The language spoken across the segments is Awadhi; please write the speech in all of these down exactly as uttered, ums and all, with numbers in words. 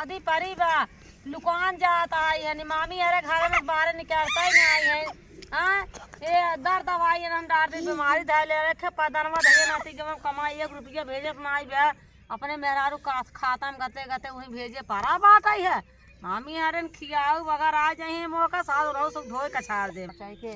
दी परी बा, लुकान जात आई है, नी मामी हरे घर में बाहर निकलता ही नहीं आई है। हाँ, ए दर दवाई है, हम डार दी बीमारी धै ले रखे, पदनवा धैले नाती के हम कमाई एक रुपया भेजे अपना आई बे, अपने मेहरारू का खाता में गते गते वहीं भेजे परा बात आई है। मामी हरे न खियाऊ बगैर आ जाई है, मोका सास रहो सब धोए कछार दे। चाहे के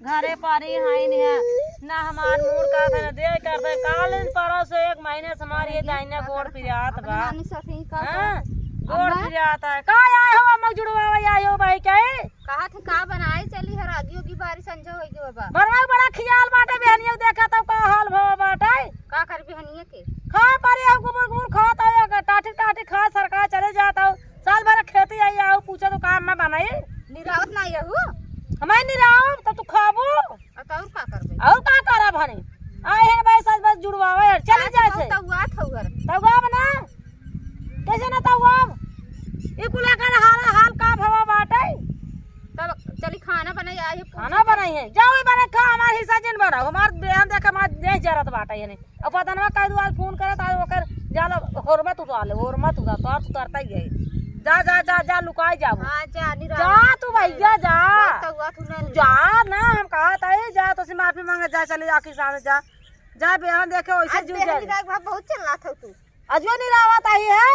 घरे परी हईन है, ना हमार मूड़ करत है, ना देह करत है। काल इन परस एक महीने से हमार ये दाहिना गोड़ पिरात बा। नानी सखी का हाँ, गोड़ अम्मा? पिरात है। का आए हो अम्मा जुड़वावे आए हो भाई के? कहा थे का बनाए चली हर आगी उगी बारी संझा होई गई बाबा। बरवा बड़ा खियाल बाटे, बहनिया देखा तब का हाल भवा बाटे। का कर बहनिया के? खा परी हो गुबुर गुबुर खात हो, टाटी टाटी खा सरकार चले जात हो। साल भर खेती आई आओ पूछो तो काम में बनाई। निरावत ना यहू। हमारे निराव तब तू खाबू। और तो और का करबे? और का करब हनी? आए हैं भाई, सच बस जुड़वावे यार, चले जाए से। तउआ थउअर। तउआ बना। कैसे ना तउआ? ई कुल एकर हाल, हाल का भवा बाटे? तब चली खाना बनाई, आई है, पूछी खाना तो। बनाई है। जाओ, ई बने खा, हमार हिस्सा जिन बनाओ। हमार बेहन देख, हमार देह जरत बाटे, यानी। अब पता ना, कह दू, आज फोन करे, तो आज ओकर जाला, होरमत उतार ले, होरमत उतार, तो आज उतरता ही है। जा, जा, जा, जा, लुकाई जाबो। हाँ, जा, निराव। जा तू भैया, जा। बहुत तउआ तू ना तू निराव। जा ना, हम कहा था, जा, तो से माफी मांगे, जा, चले जा, किसान, जा। जा, बेहन देखे, वैसे आज जू बेहन जाए। निराव, बहुत चिल्लात हो तू। अजो निरावत आई है।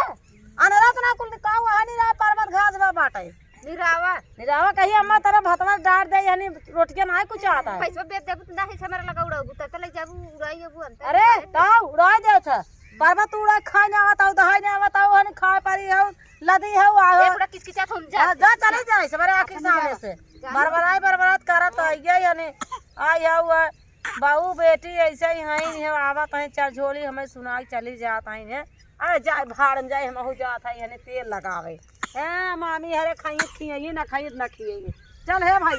अनरत ना कुल का हुआ है, निराव पर्वत घास बा बाटे। निरावा। निरावा कही अम्मा तेरा भतवा डार दे, यानी रोटियां ना कुछ आता है। पैसा बेच देबू, ना है से हमारा लगा उड़ाबू, त ले जाबू, उड़ाई जाबू अंतर अरे, नहीं करे। का उड़ाई देत है? पर्वत उड़ाई खाए ना आवत, दहाई ना आवत, हनी खाए पारी हो, लदी हो, आ हो। ए, पूरा किचकिचात हम जा। हाँ, जा, चले जाए, से मेरे आँखी सामने से। जा। बरबराई, बरबरात करत तो आइए, यानी आई हो, आ, बहू बेटी ऐसे ही हईन है, आवत हैं, चार झोली हमें सुनाई चली जात हईन है। अरे जाए भाड़ में जाए, हमहू जात हई, हने तेल लगावे। ए मामी, हरे खाइए खियाइए, ना खाइए ना खियाइए। चल हे भाई,